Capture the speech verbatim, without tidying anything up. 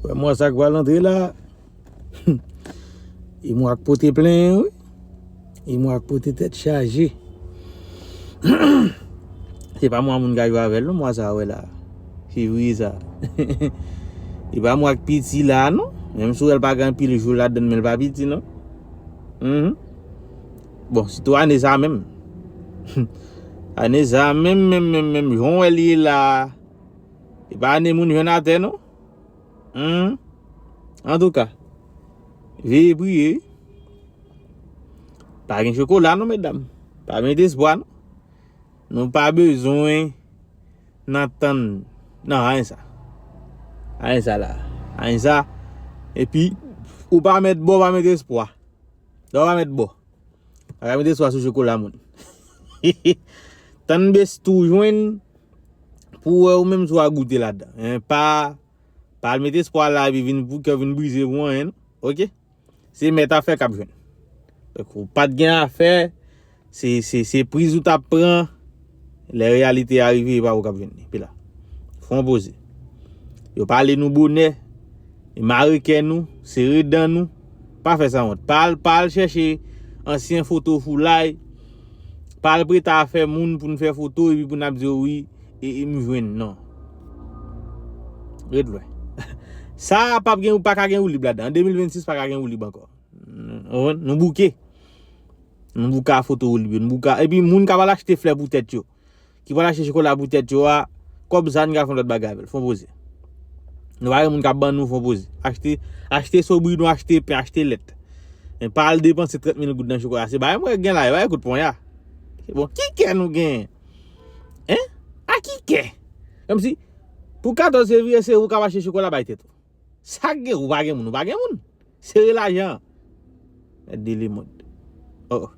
Wè mwa sa k pral antre la. E mwa k pote plen, wi. E mwa k pote tèt chaje. Se pa mwa moun ka jwe avè l non, mwa sa a wè la. Fevriye sa. E pa mwa k piti la non. Menm si w wè l pa gen anpil jou ladan l, men l pa piti non. Mhm. Bon, sitou ane sa menm. Ane sa menm, menm, menm, menm, jan w wè l ye la. E pa ane moun jwenn atè non. Hmm. Antouka, veye priye. Pa gen chokola non, medam. Pa met espwa non. Nou pa bezwen nan tann. Non, anyen sa. Anyen sa la. Anyen sa. Epi, ou pa met bò, pa met espwa. Lè w pa met bò. Pa ka met espwa sou chokola moun. Tann besti w jwenn pou wè ou menm si w a goute ladan. Hein, pa, pa al met espwa la epi vin pou kè w vin brize pou anyen non. Oke? Se mèt afè k ap jwenn. Donk, ou pa t gen afè, se, se, se priz ou t ap pran, lè reyalite a rive, e pa ou k ap jwenn li. Epi la, fè yon poze. Yo pale nou bonè, e mare kè nou, sere dan nou, pa fè sanwont. Pa al, pa al chèche ansyen foto foulay, pa al prete afè moun pou n fè foto epi pou n ap di yo wi, e, e m jwenn, non. Ret lwen. Sa p ap gen, pa ka gen woulib ladan. An de mil vennsis pa ka gen woulib ankò. Nou, nou bouke. Nou bouke a foto woulib yo. Nou bouke a, epi moun k ap al achte flè pou tèt yo, ki pral achte chokola pou tèt yo a, kòb sa a n ka fè yon lòt bagay avè l. Fè yon poze. Nou pa gen moun k ap ban nou, fè yon poze. Achte, achte sobri nou, achte pen, achte lèt. Men pa al depanse trant mil goud nan chokola. Se bagay mwen gen la, e bagay kout ponya. Bon, ki kè nou genyen? Hein? A ki kè? Kòmsi, pou katòz fevriye, se ou k ap achte chokola bay tèt ou. Sa k gen, ou pa gen moun, ou pa gen moun. Sere lajan. Mèt de lemond. Oh, oh.